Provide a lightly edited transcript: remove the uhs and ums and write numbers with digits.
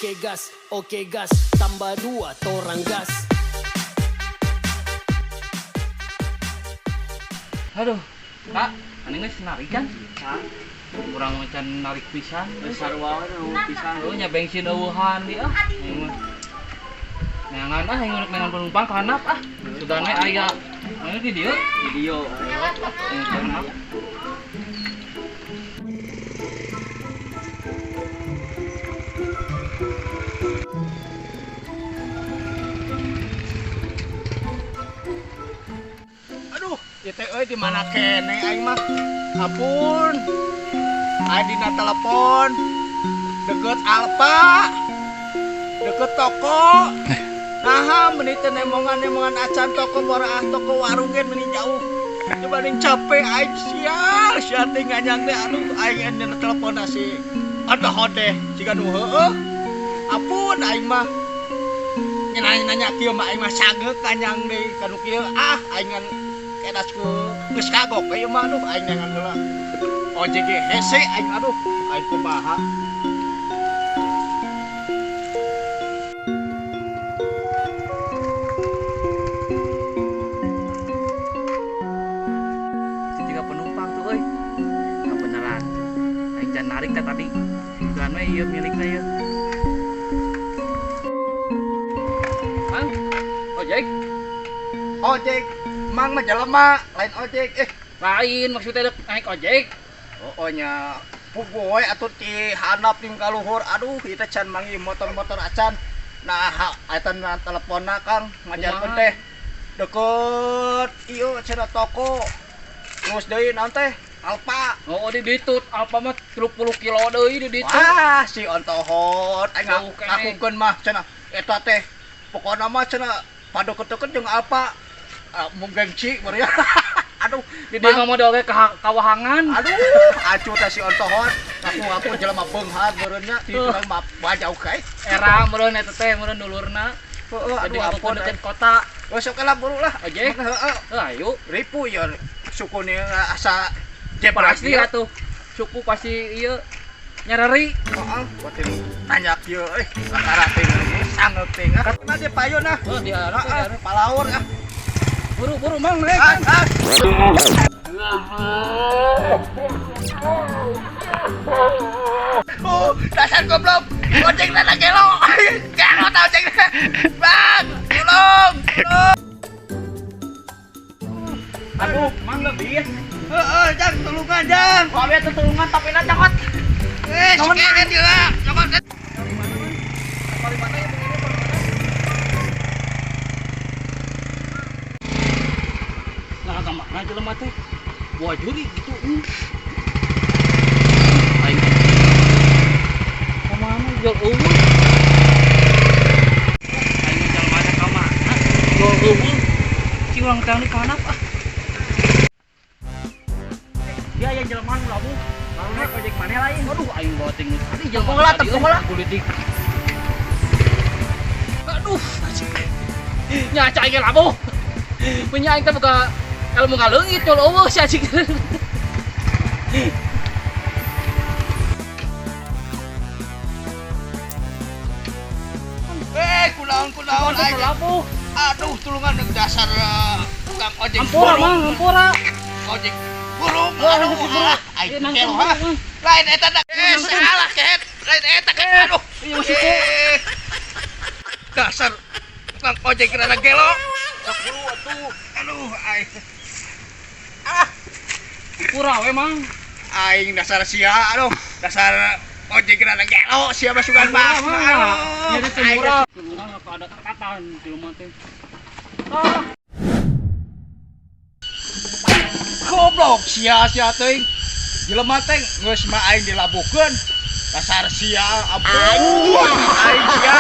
Oke gas, tambah dua torang gas. Aduh, Kak, aneh geus narik kan? Kurang macan narik pisan. Geus sarua we nu pisan. Oh, nya bensin eueuhan di ah. Aing mah. Neangan ah, aing neangan penumpang ka handap ah. Sudane aya. Mana di dieu? Di dieu. Aing ka handap. Aduh, ieu teh euy di mana keneh aing mah. Ampun. Aing dina telepon. Deket Alfa. Deket toko. Naha meuni teu nemongan-nemongan acan toko boraah toko warung ge meuni jauh. Coba ning capek aing sial, sia teh nganyang teh aduh aing dina telepon si Aduh teh siga nu heueuh. Ampun aing mah. Nanya-nanya kieu mah aing mah sageuk nganyang deui kanu kieu ah aing ngan kedas ku geus kagok we ieu mah aduh aing neangan heula. Ojek ge hese aing aduh aing kumaha. Tiga penumpang tuh euy. Kebenaran. Aing can narik teh tadi. Sugan we ieu milikna ieu. Mang, ojek. Ojek, mang mah jelema, lain ojek. Lain maksudnya dek naik ojek. Oh, nya puguh we atuh ti handap ting ka luhur. Aduh, ieu teh can manggih motor-motor acan. Nah, eta na teleponna Kang ngajarkeun teh. Deket ieu cenah toko. Terus deui naon teh? Alfa. Oh, di ditu Alfa mah 30 kilo deui di ditu. Wah, si ontohot aing Jauh keneh. ngakukeun mah cenah eta teh. Pokona mah cenah padeket-deket jeung Alfa. Ah, mung gengsi beureum. Aduh, Di dieu mah model ge kawahangan. Aduh, acuh teh si ontohot. Ngaku-ngaku jelema beunghar beureum nya ti urang mah jauh kae. Era meureun eta teh meureun dulurna. Heeh, Jadi aduh ampun ampun deket kota. Geus sok lah buru lah. Ojek. Heeh. Heuh, ayo. Ripu ya suku ni asa jebrak Pasti atuh. Suku pasti ieu nyareri. Heeh, batin tanya kieu euy, lakara teh sangeuk teh. Nah, dia payun ah. Oh, di arep, di Heeh, arep. palaur ah. Buru-buru mang naik. Ah, ah. Oh, dasar goblok. Ojek nana gelo. Gelo tau ojek. Bang, tolong. Tolong. Aduh, mang lebih. Heeh, jang tulungan jang. Wae teh tulungan tapi na cokot. Eh, sekian dia. Cokot. Paling mana ya begini paling mana? Nah, ka mana jelema teh? Buah juri gitu. Aing. Ka mana jual eueuh? Aing jelema teh ka mana? Jual eueuh. Si urang teh ka handap ah. Dia aya jelema nu labuh. Baru naik ojek maneh lain. Aduh, aing bawa ting tadi jelema. Tepung lah, tadi, tepung euy, lah. Politik. Aduh. Nyaca aing labuh. Punya aing teh boga ilmu ngaleungit nyol eueuh si anjing. Eh, kunaon kunaon aing. Labuh. Aduh, tulungan dasar tukang ojek. Ampura, burung. Mang, ampura. Ojek burung. Oh, Aduh, ojek burung. alah, aing Eh, nangtung, gelo ha. nangtung. Lain eta dah. Eh, salah kehet. Lain eta kehet. Aduh. Iya, masuk ku. Eh. Dasar tukang ojek rada gelo. Sok buru atuh. Aduh, aing. Ah, Ampura we, Mang. aing dasar sia, aduh. Dasar ojek rada gelo sia masukan mah. Ampura, Mang. Aduh. Jadi teh Aing murah. Tulungan apa ada catatan jelema teh. Ah, Goblok sia sia teuing. Jelema teh geus mah aing dilabuhkeun. Dasar sia ampun. Aing sia.